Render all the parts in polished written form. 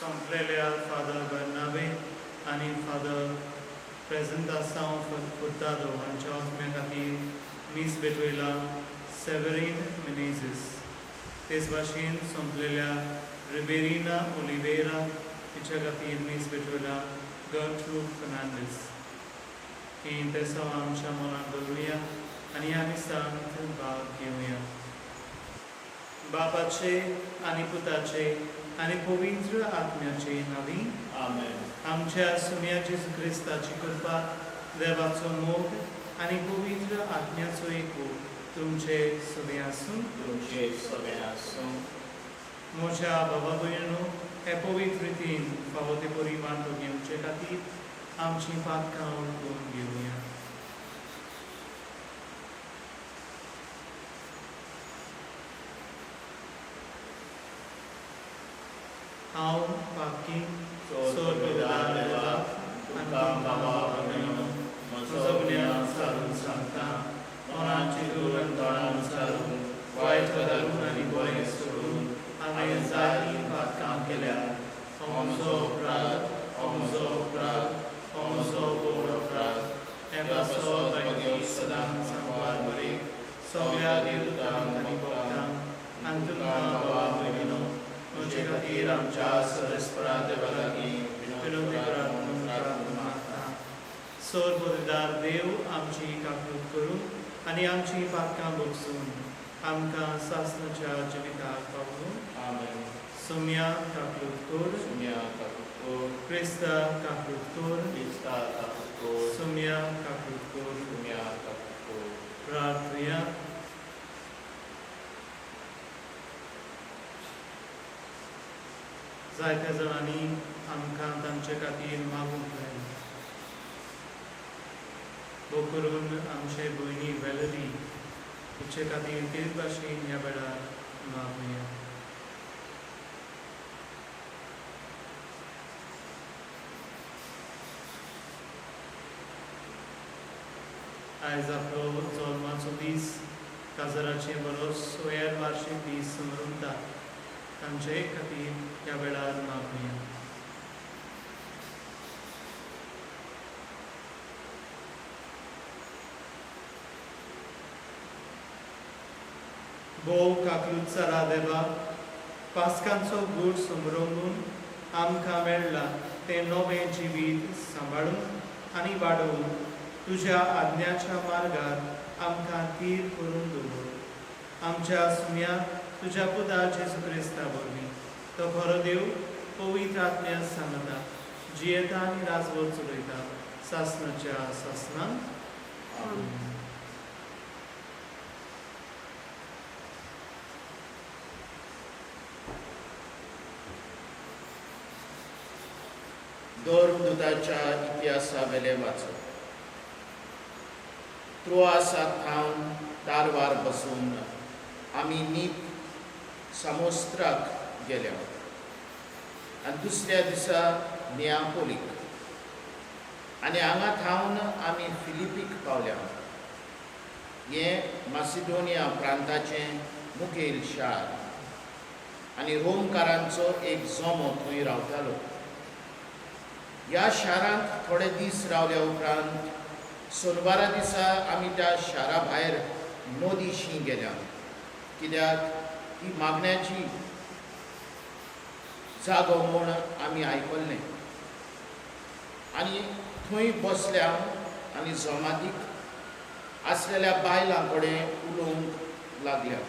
सोंपलेल्या father बर्नाबे आनी father प्रेजेंतासांव Furtado हांच्या आत्म्या खातीर मीस भेटवयला सेवरीन मिनेझीस. तेच भाशेन सोंपलेल्या रिबेरिना ओलिवेरा हिच्या खातीर मीस भेटवयला गर्ट्रूड फर्नांडीस. ही इंतेसांव आमच्या मनांत दवरुया आनी ह्या मिसांत भाग घेवया. बापाचे आनी पुताचे आनी पवित्र आत्म्याचे नांवी आमेन. आमच्या सुम्या जेजू क्रिस्ताची कृपा, देवाचो मोग आनी पवित्र आत्म्याचो एकू तुमचे सगळे आसूं. तुमचे सगळे आसूं. म्हज्या बाबा भयणो, हे पवित्र रितीन फावो ते परी वांटो घेवचे खातीर आमचीं पातकां वळखून घेवया. हांव पापी सोददार देवा, तुमकां बाबा भयणो म्हजो गुन्यांव सारून सांगता. मनान चिंतून आनी तोंडान सारून, वायट गजालून आनी बरें सोडून हांवें जायतीं पातकां केल्या. हो म्हजो अपराध, हो म्हजो अपराध, हो म्हजो व्हड अपराध. हे पासत म्हगे सदांच सांबार बरे सगळ्या देवतांक आनी भक्तांक आनी तुमकां बाबा भयणीनो म्हजे खातीर आमच्या सरस्परा देवा लागीं विनवती करात म्हणून प्रार्थना मागता. सर्वदार देव आमची काकूत करून आनी आमची पातकां भोगसून आमकां सासणाच्या जिविताक पावून. आमेन. सोम्या काकूत कर. सुम्या काकूत कर. क्रिस्ता काकूत कर. क्रिस्ता काकूत कर. सोम्या काकूत कर. सुम्या काकूत कर. प्रार्थुया. जायत्या जाणांनी आमकां तांचे खातीर मागूंक लायलें. भोव करून आमचे भयणी वेलरी हिचे खातीर तेच भाशेन ह्या वेळार मागुया. आयज आपलो जल्माचो दीस, काजाराचे बरो सोयर वार्शीक दीस समरता, तांचे खातीर ह्या वेळार मागुया. भोव काकलूत देवा, पास्कांचो गूट समरोंगून आमकां मेळ्ळा तें नवें जिवीत सांबाळून आनी वाडोवन तुज्या आज्ञाच्या मार्गार आमकां तीर करून दवर. आमच्या सुम्या तुज्या पुता जेजू क्रिस्ता वरवीं, तो खरो देव पवित्र आत्म्या सांगता जियेता आनी राजवट चलयता सासणाच्या सासणाक. धर्मदूताच्या इतिहासा वेलें वाचप. त्रोआसाक थावन तारवार बसून आमी नीत सामोस्त्राक गेल्या आनी दुसऱ्या दिसा नियापोलीक आनी हांगा थावन आमी फिलिपीक पावल्या. हें मासिडोनिया प्रांताचें मुखेल शार आनी रोमकारांचो एक जमो थंय रावतालो. ह्या शारांत थोडे दीस रावल्या उपरांत सोनवारा दिसा आमी त्या शारा भायर नदीशी गेल्या, कित्याक ती मागण्याची जागो म्हूण आमी आयकल्लें. आनी थंय बसल्या आनी जमातीक आसलेल्या बायलां कडेन उलोवंक लागल्या.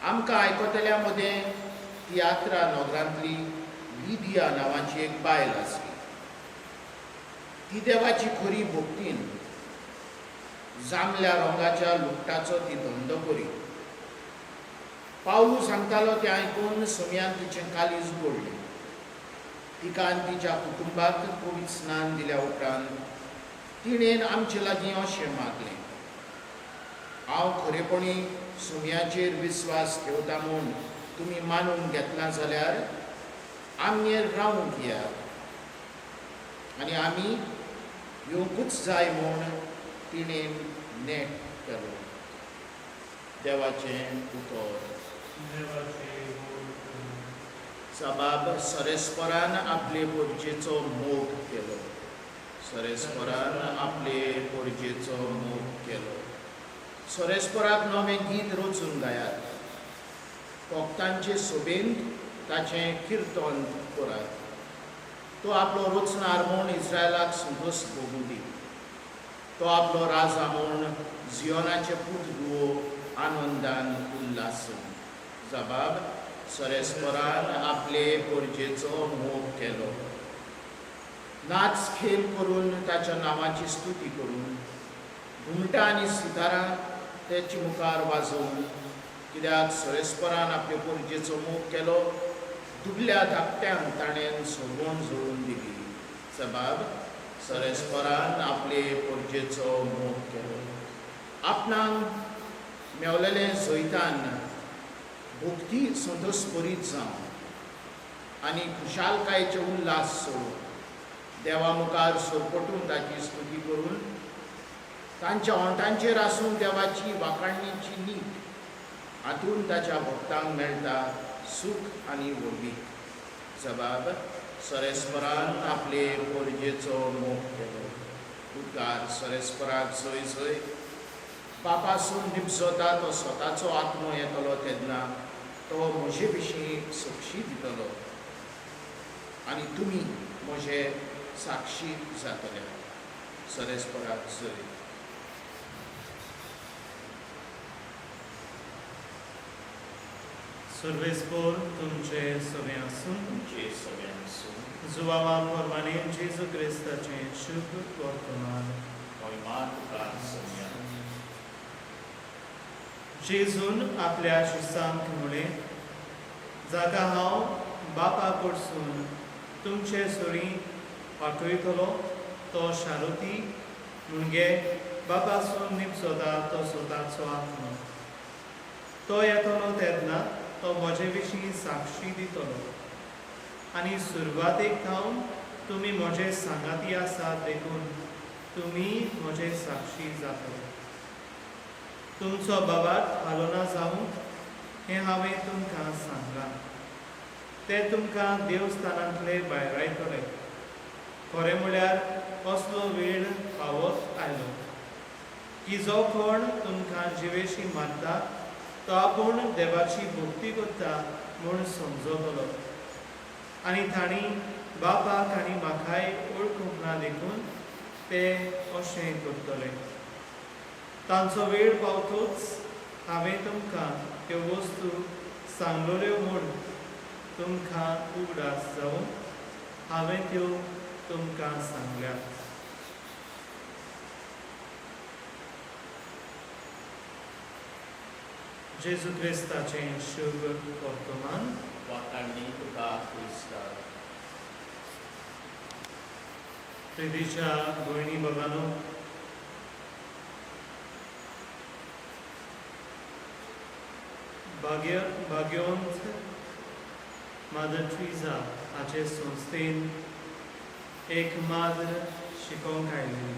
आमकां आयकतल्या मदें तियात्रा नगरांतली लिदिया नांवाची एक बायल आसली. ती देवाची खरी भक्तीन जांबल्या रंगाच्या लुगटाचो ती धंदो करी. पावलू सांगतालो तें आयकून सोम्यान तिचें कालीज गोडलें. तिका आनी तिच्या कुटुंबाक पवित्र स्नान दिल्या उपरांत तिणेन आमचे लागीं अशें मागलें, हांव खरेपणी सोम्याचेर विस्वास ठेवता म्हूण तुमी मानून घेतला जाल्यार आमगेर रावूंक येयात आनी आमी येवंकूच जाय म्हूण तिणेन नेट केलो. देवाचें उतर. देवाचें व्हड. सबाब सरेस्परान आपले पोरजेचो मोग केलो. सरेस्परान आपले पोरजेचो मोग केलो. सरेस्पराक नवें गीत रचून गायात, भक्तांचे सोबेंत ताचें किर्तन करात. तो आपलो रचणार म्हूण इस्रायलाक संतोश भोगूं दी. तो आपलो राजा म्हूण जियोनाचे पूत धुवो आनंदान उल्लासूं. जबाब सरेस्परान आपले पोरजेचो मोग केलो. नाच खेळ करून ताच्या नांवाची स्तुती करून, घुमटां आनी सितारां तेचे मुखार वाजोवन, कित्याक सरेस्परान आपले पोरजेचो मोग केलो, दुबल्या धाकट्यांक ताणें सोडवण जोडून दिली. जबाब सरेस्परान आपले पोरजेचो मोग केलो. आपणाक मेवलेले जैतान भक्ती संतोष बरीत जावं आनी खुशालकायेचे उल्हास सोडून देवा मुखार सोरपटून ताची स्तुती करून, तांच्या ओंठांचेर आसून देवाची वाखाणीची नीत, हातून ताच्या भक्तांक मेळटा सूख आनी व्हडवीक. जबाब सरेस्परान आपले पोरजेचो मोग केलो. उद्गार सरेस्पराक जय जय. बापासून निपजता तो स्वताचो आत्मो येतलो तेन्ना तो म्हजे विशीं साक्षी दितलो आनी तुमी म्हजे साक्षी जातले. सरेस्पराक जय. सर्वेस्पोर तुमचे सगळें आसूं. तुमचे सगळ्यांसून. जुवावा प्रमाणे जेजू क्रिस्ताचें शुभ वर्तमान. महिमा तुका सोम्या. जेजून आपल्या शिसांक म्हळें, जाका हांव बापा कडसून तुमचे सरी पाठयतलो तो शारुती म्हणजे बापासून निपसता तो स्वताचो आत्मो. तो येतलो तेन्ना तो म्हजे विशीं साक्षी दितलो आनी सुरवातेक थावन तुमी म्हजे सांगाती आसात देखून तुमी म्हजे साक्षी जातले. तुमचो बाबात हालोना जावं हें हांवें तुमकां सांगलां. ते तुमकां देवस्थानांतले भायरायतले. खरें म्हळ्यार असलो वेळ पावत आयलो की जो कोण तुमकां जिवेशी मारता तो आपूण देवाची भक्ती करता म्हूण समजतलो आनी तांणी बापाक आनी म्हाकाय वळखूंक ना देखून ते अशें करतले. तांचो वेळ पावतूच हांवें तुमकां त्यो वस्तू सांगलोल्यो म्हूण तुमकां उगडास जावन हांवें त्यो तुमकां सांगल्यात. जेजू क्रिस्ताचें शुभ वर्तमान. वाखाणणी तुका क्रिस्ता. प्रितीच्या भयणी बाबानो, भाग्य भाग्यवंत मादर ट्रिजा हाचे संस्थेन एक माद्र शिकोवंक आयलेली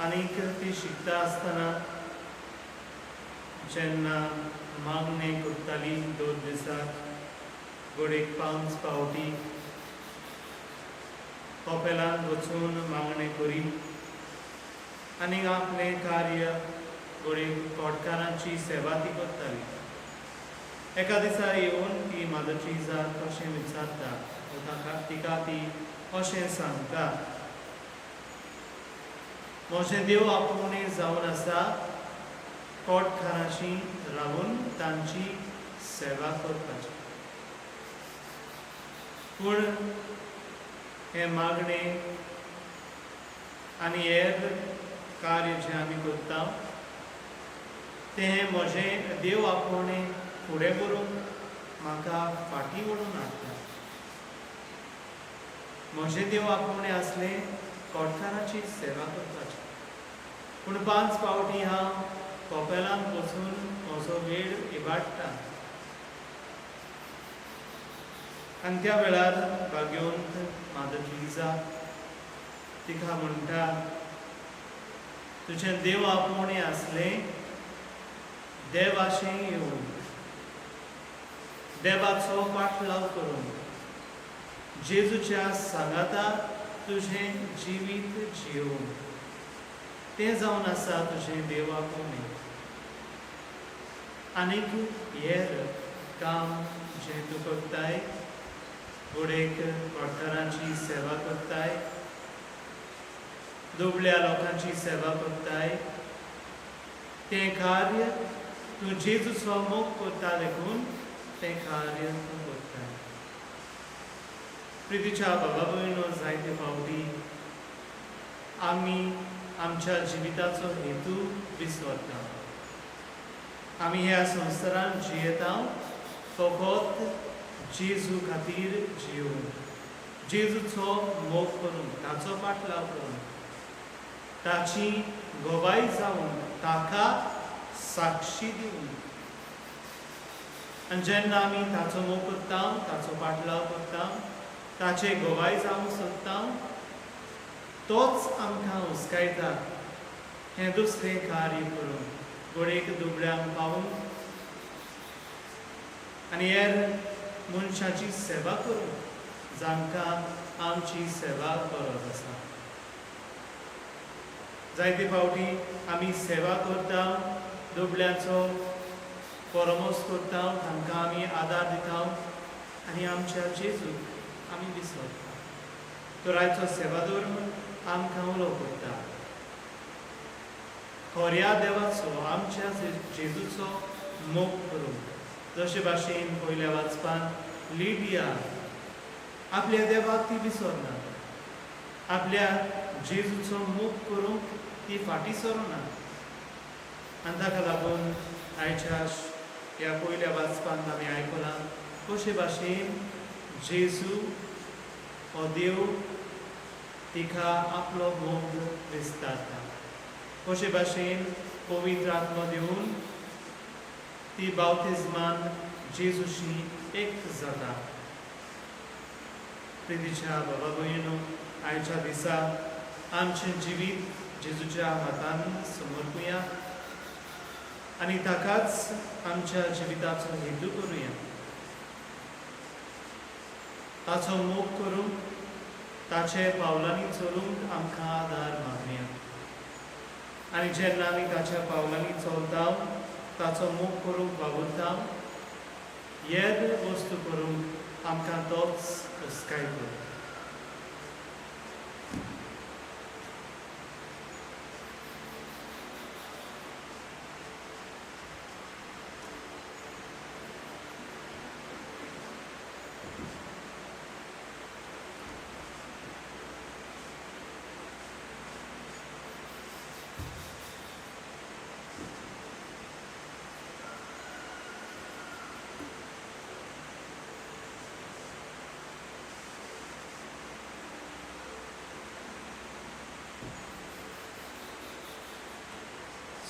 आनीक ती शिकता आसतना जेन्ना मागणें करताली दोन दिसाक घडयेक 5 फावटी कपेलांत वचून मागणें करी आनी आपलें कार्य घडयेक कोटकारांची सेवा ती करताली. एका दिसा येवन ती मादर ट्रिजाक अशें विचारता, ताका तिका ती अशें सांगता, म्हजें देव आपोवणें जावन आसा कोटकारांशी रावून तांची सेवा करपाची. पूण हें मागणें आनी हेर कार्य जें आमी करता तें म्हजें देव आपोवणें फुडें व्हरूंक म्हाका फाटीं ओडून हाडटा. म्हजें देव आपोवणें आसलें कोटकाराची सेवा करपाची, पूण 5 फावटी हांव कपेलांत वचून म्हजो वेळ इबाडटा. आनी त्या वेळार भाग्यवंत मादर ट्रिजा तिका म्हणटा, तुजें देव आपोवणें आसलें देवाशें येवन देवाचो पाठलाव करून जेजूच्या सांगाता तुजें जिवीत जियोवन तें जावन आसा तुजें देवाक उमेद. आनीक हेर काम जें तूं करताय, घोडेक बोटकारांची सेवा करताय, दुबळ्या लोकांची सेवा करताय, तें कार्य तूं जेजूचो मोग करता देखून तें कार्य तूं करताय. प्रितीच्या बाबा भयणो, जायते फावटी आमी आमच्या जिविताचो हेतू विसरता. आमी ह्या संवसारांत जियेता फकत जेजू खातीर जियोवन, जेजूचो मोग करून, ताचो पाठलाव करून, ताची गवाय जावन, ताका साक्षी दिवन. आनी जेन्ना आमी ताचो मोग करता, ताचो पाठलाव करता, ताचे गवाय जावंक सोदता, तोच आमकां हुस्कायता हें दुसरें कार्य करून, घोडेक दुबळ्यांक पावून आनी हेर मनशाची सेवा करून जांकां आमची सेवा गरज आसा. जायते फावटी आमी सेवा करता, दुबळ्यांचो परामर्श करता, तांकां आमी आदार दिता आनी आमच्या जेजूक आमी विसरता. तर आयचो सेवाधर्म आमकां उलो करता, खऱ्या देवाचो आमच्या जेजूचो मोग करूंक. जशे भाशेन पयल्या वाचपान लिडिया आपल्या देवाक ती विसरना, आपल्या जेजूचो मोग करूंक ती फाटीं सरना. आनी ताका लागून आयच्या ह्या पयल्या वाचपांत आमी आयकलां कशे भाशेन जेजू हो देव तिका आपलो मोग विस्तारता, कशे भाशेन पवित्र आत्मो दिवन ती बावतिज्मान जेजूशी एक जाता. प्रितीच्या बाबा भयणो, आयच्या दिसा आमचें जिवीत जेजूच्या हातान समर्पुया आनी ताकाच आमच्या जिविताचो हेतू करुया. ताचो मोग करूंक, ताचे पावलांनी चलूंक आमकां आदार मागुया. आनी जेन्ना आमी ताच्या पावलांनी चलता, ताचो मोग करूंक वावुरता, येद वस्तू करूंक आमकां तोच हुस्कायतलो.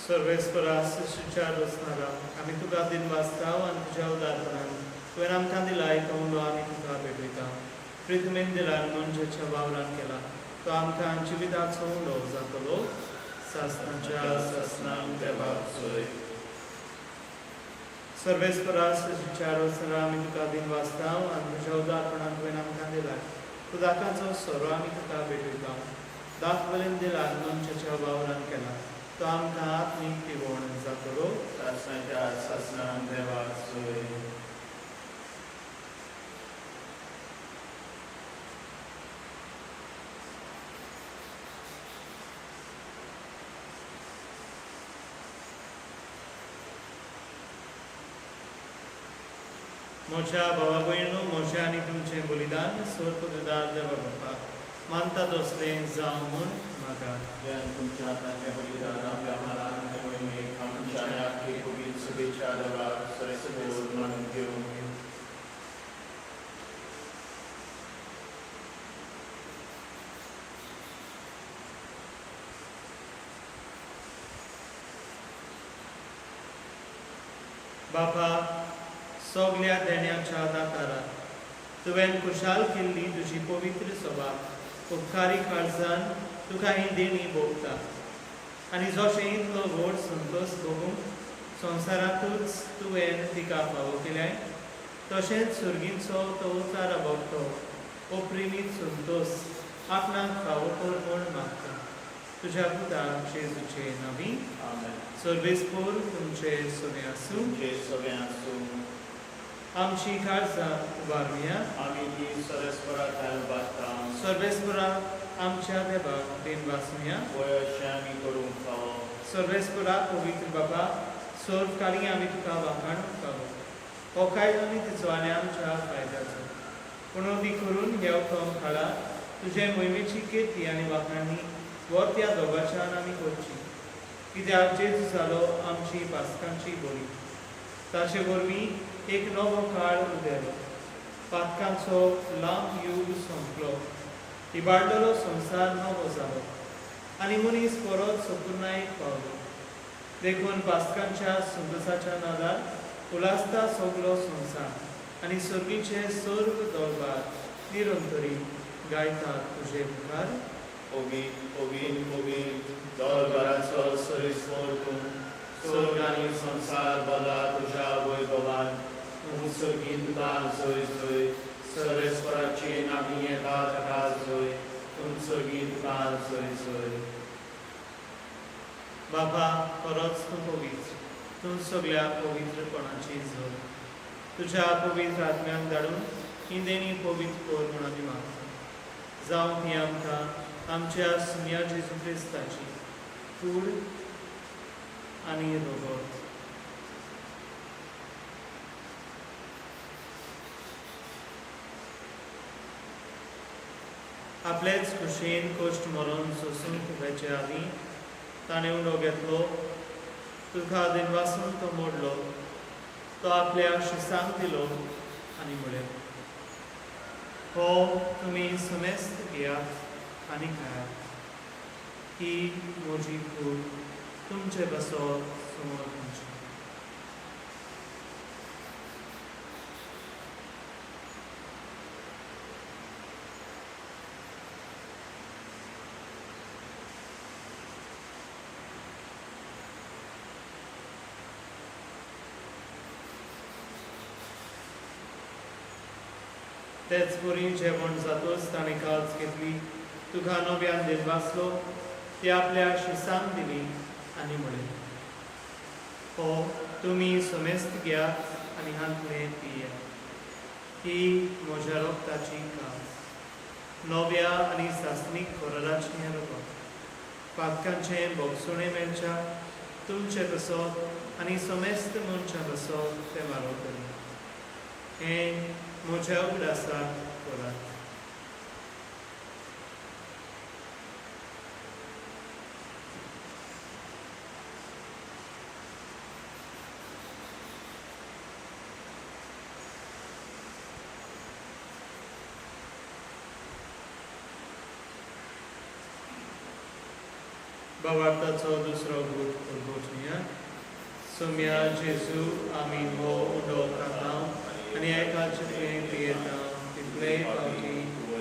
सर्वेस्परा सृश्टीच्या रचणारा, आमी तुका दिनवासता आनी तुज्या उदारपणान तुवें आमकां दिला तो उलो आमी तुका भेटयता. प्रिथमेन दिला मनशाच्या वावरान केला तो आमकां जिविताचो उलो जातलो. सासनाच्या सासनाक देवाक सोय. सर्वेस्परा सृश्टीच्या रचणारा, आमी तुका दिनवासता आनी तुज्या उदारपणान तुवें आमकां दिला तो दाकाचो सोरो आमी तुका भेटयता. दाखवलेन दिला मनशाच्या वावरान केला तो आमकां आत्मीक पिवण जातलो. सासनाच्या सासनाक देवाक सोय. म्हज्या भावा भयणो, म्हजें आनी तुमचें बलिदान स्वर्गदूतार देवा बापा मानता तसलें जावं म्हूण म्हाका. तुमच्या हातांतलें बलिदान आपल्या मानान मोहिमेक आमच्या आनी आख्खे पवित्र सभेच्या देवाक सरेसर मानून घेवं. बापा, सगल्या देण्याच्या दातारा तुवें खुशाल केल्ली तुजी पवित्र सभा उपकारी काळजान तुका ही देणी भोगता आनी जशें इतलो व्हड संतोश भोगूंक संवसारांतूच तुवें तिका फावो केल्याय, तशेंच सुर्गींचो तो उतारा भोगतो ओप्रिमीत संतोस आपणाक फावो कर म्हूण मागता तुज्या पुता जेजूचे नांवी. आमेन. सर्वेस्पोर तुमचे सगळें आसूं. तुमचे सगळें आसूं. आमची काळजां उबारुया. आमी ती सरस्वरा खाल बादता. सर्वेस्परा आमच्या देवाक देन वाचुया. वय अशें आमी करूंक फावो. सर्वेस्परा पवित्र बाबा, सर्वकाली आमी तुका वाखाणूंक फावो. हो कायदो आनी तिचो आनी आमच्या फायद्याचो पूण ती करून ह्या हुकम खाला तुजे मोहिमेची कीर्ती आनी वाखाणणी वर्त्या दोगाच्यान आमी करची, कित्याक जेजू जालो आमची पासकांची बोली. ताचे वरवीं एक नवो काळ उदेलो, पातकांचो लांब युग सोंपलो, इबाडलेलो संवसार नवो जालो आनी मनीस परत सोपुर्णायेक पावलो. देखून पासकांच्या संतोसाच्या नादार उलासता सगलो संवसार आनी सर्गीचे सर्व दरबार निरंतरी गायतात तुजे मुखार. ओबीन ओबीन ओबीन दरबाराचो सरेस्वर तूं, स्वर्ग आनी संवसार बला तुज्या वैभवान. तूं सर्गीत तुका जय जय, सर्वेस्वराची नामी येता ताका जय, तूं सर्गीत तुका जय जय. बाबा, खरोच तूं पवित्र, तूं सगल्या पवित्रपणाची जोड. तुज्या पवित्र आत्म्याक धाडून ही देणी पवित्र कर म्हूण आमी मागता. जावं ती आमकां आमच्या सुन्या जेजू क्रिस्ताची कूड आनी रगत. आपलेच खुशयेन कश्ट मरून सोसूंक वेचे आदीं ताणें उंडो घेतलो, तुका दिनवासून तो मोडलो, तो आपल्या शिसांक दिलो आनी म्हळें, हो तुमी समेस्त घेयात आनी खायात. ही म्हजी कूड तुमचे बसो समोर तुमची. तेच वरी जेवण जातच ताणें काळज घेतली, तुका नव्यान दिनवासलो, ती आपल्या शिसांक दिली आनी म्हळें, हो तुमी समेस्त घेयात आनी हांतलें पियात. ही म्हज्या रक्ताची काज, नव्या आनी सासणीक कराराचें रगत. पातकांचें भोगसुणें मेळच्या तुमचे बसत आनी समेस्त मनशां बसत तें मारवतलें. हें म्हज्या उगडासाक करात. भावार्थाचो दुसरो गूट उलगोचुया. सोम्या जेजू, आमी हो उंडो खाता आनी एका जितलें पियेता तितले फावटी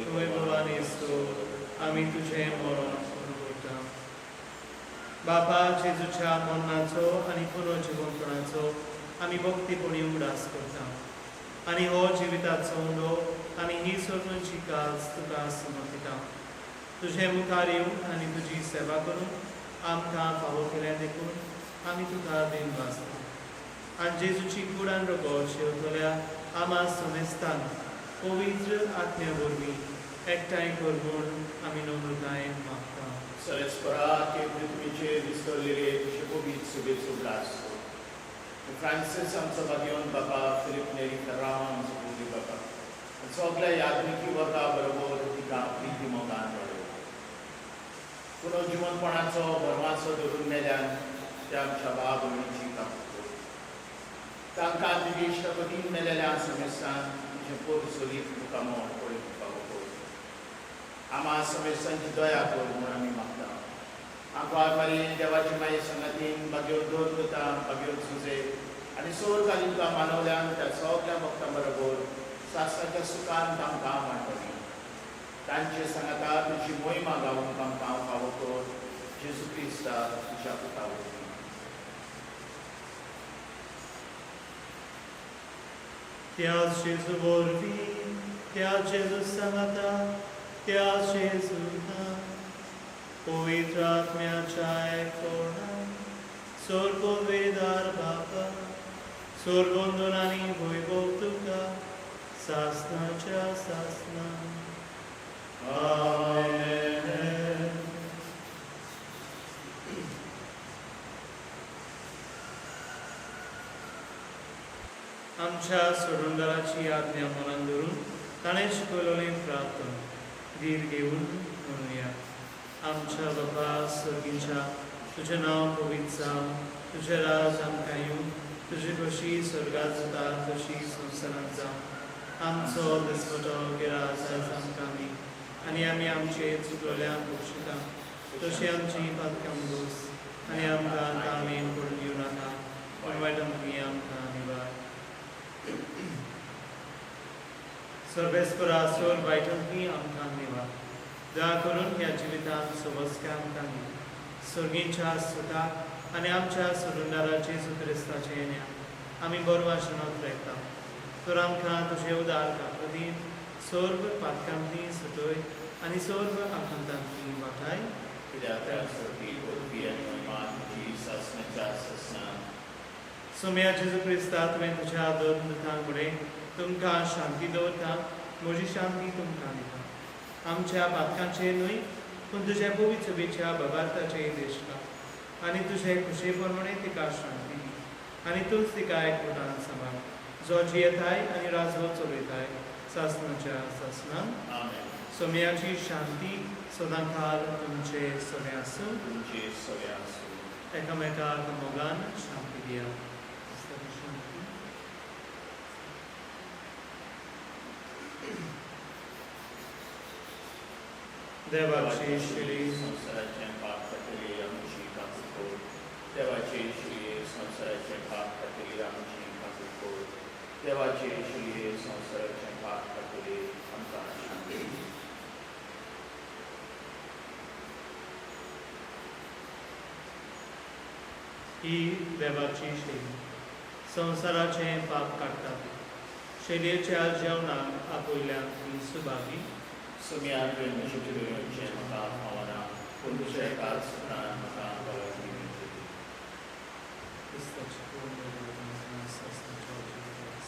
तुवें भगवान येसू आमी तुजें मरण उलगोता. बापा, जेजूच्या मरणाचो आनी पुनर्जिवनपणाचो आमी भक्तीपणी उगडास करता आनी हो जिविताचो उंडो आनी ही सोडणुची काज तुका समर्पिता. तुजे मुखार येवन आनी तुजी सेवा करून आमकां फावो केल्या देखून आमी तुका दिनवासता. आनी जेजूची कूड आनी रगत शेवतल्या आमा समेस्तान पवित्र आत्म्या वरवीं एकठांय कर म्हूण आमी नम्रतायेन मागता. सरस्वरा के पृथ्वीचेर विसरलेले तुजे पवित्र सभेचो उगडास कर. फ्रांसीस आमचो बागेवन बाबा, फिलीप नेरी फेर्रांव आमचो बोली बाबा, आनी सगल्या याज्ञिकी वर्गा बरोबर तिका प्रिती मोगान वाडय. पुनर्जिवनपणाचो भरमाचो धरून मेल्यान त्या आमच्या भाव भयणीची काकूट कर. तांकां तुजी इश्टपतीन मेलेल्या समेस्तान तुजें पोर सोलीत तुका मोड पळोवंक फावो कर. आमा समेस्तांची दया कर म्हूण आमी मागता. आंकवार मारी देवाची माये संगातीन बागेवन दोर करता, बागेवन सुजे आनी सोर तुका मानवल्यान त्या सगल्या भक्तां बरोबर सासणाच्या सुखान तांकां मांडटली. तांचे सांगाता तुजी मोहिमा गावूंक आमकां फावो कर, जेजू क्रिस्ता तुज्या पुता वरवीं. त्याच जेजू वरवीं, त्या जेजू सांगाता, त्या जेजूना, पवित्र आत्म्याच्या एकपणान, सोर्गवेदार बापा, सोर्गोंदून आनी वैभव तुका सासनाच्या सासना. आमेन. आमच्या सोडूनदाराची आज्ञा मनान धरून ताणें शिकवलेलें प्रार्थना धीर घेवन म्हणुया. आमच्या बाबा सर्गीच्या, तुजें नांव पवित्र जावं, तुजें राज आमकां येवं, तुजी खोशी स्वर्गात जाता तशी संवसारांत जावं. आमचो दिसपटो गिरास आयज आमकां दी आनी आमी आमचे चुकलेल्यांक बक्षिता तशी आमची पातकां दोस आनी आमकां ताळमेन करून दिवं नाका, पूण वायटांतली आमकां निवार. सर्वेस्परा सोर वायटांतली आमकां निवार. दया करून ह्या जिवितांत सवस्काय आमकां दी. सर्गींच्या सुखाक आनी आमच्या सोडूनदारा जेजू क्रिस्ताचें येण्या आमी बरो वाचनांत रायता. तर आमकां तुजे उदार कापदीन सर्व पातकांतली सुटय आनी सर्व आकांतांतली वाटाय. कित्याक त्या सर्गी पृथ्वी आनी महिमा तुजी सासणाच्या सासणा. सोम्या जेजू क्रिस्ता, तुवें तुज्या दोन दुतांक फुडें तुमकां शांती दवरता, म्हजी शांती तुमकां दिता. आमच्या पातकांचेर न्हय पूण तुज्या पवित्र सभेच्या बबार्थाचेर देशका आनी तुजे खुशे प्रमाणे तिका शांती दी आनी तूंच तिका एकवटान सांबाळ, जो जियेताय आनी राजवट चलयताय सासणाच्या सासणान. आमेन. सोम्याची शांती सदांकाल तुमचे सगळें आसूं. तुमचे सगळे आसूं. एकामेकाक मोगान शांती दिया. शांती. देवाची शिरी संवसाराचें पाप खातीर आमची काकूट कर. देवाचे शिये संवसाराचें पाप खातीर आमची काकूट कर. देवाचे शिये संवसाराचें पाप खातीर आमकां शांती दी. ही देवाची शैली संवसाराचें पाप काडटा. शैलयेच्या जेवणाक आपयल्यान ती सुभागी. सुम्या तुवें म्हजे भितर येवचें म्हाका फावना, पूण तुज्या एकाच उतरान म्हाका भलायकी मेळटली. क्रिस्ताची पूर्ण सासणाच्या जिविताक.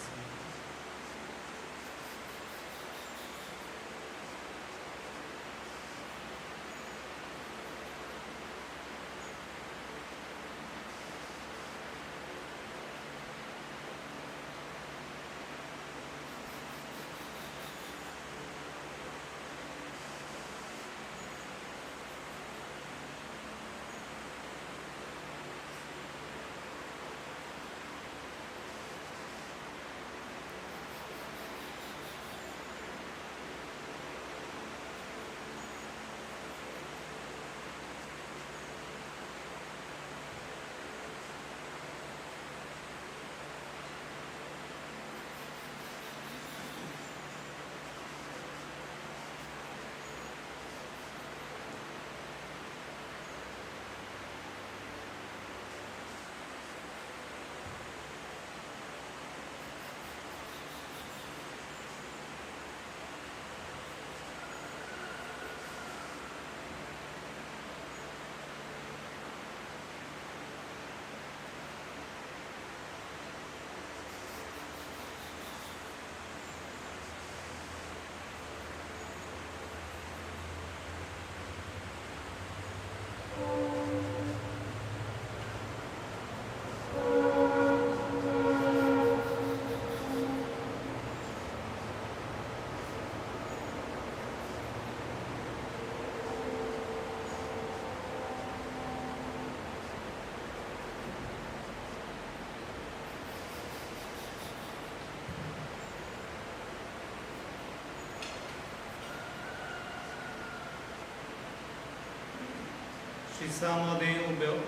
शिसा मदें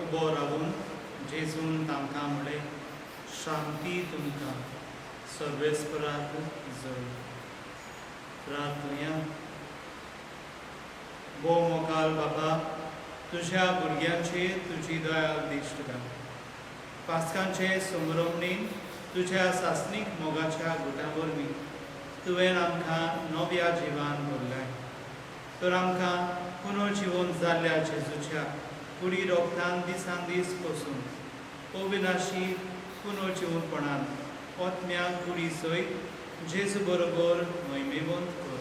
उबो रावून जेजून तांकां म्हणलें, शांती तुमकां. सर्वेस्पराक जय. प्रार्थुया. भोव मोगाळ बाबा, तुज्या भुरग्यांचेर तुजी दया दिश्ट घाल. पास्कांचे समरमणेन तुज्या सासणीक मोगाच्या गुटां वरवीं तुवें आमकां नव्या जिवान भरलाय. तर आमकां पुनर्जिवन जाल्ल्या जेजूच्या कुडी रोगतान दिसान दीस पसून अविनाशी पुनर्जिवनपणान ओत्म्या कुडी सयत जेजू बरोबर महिमेवंत कर,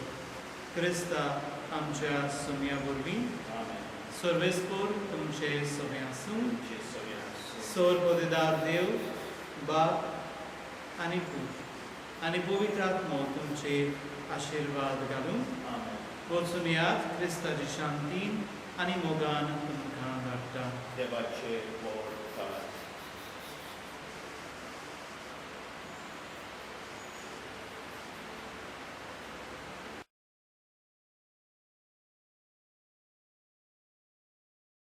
क्रिस्ता आमच्या सुम्या वरवीं. आमेन. सर्वेस्पोर तुमचे सगळे आसूं. तुमचे सगळे आसूं. सोर पदेदार देव बाप आनी पूत आनी पवित्र आत्मो तुमचे आशिर्वाद घालूं. आमेन. वचून यात, क्रिस्ताची शांतीन आनी मोगान तुमकां धाडटा. देवाचे व्हड उपकार.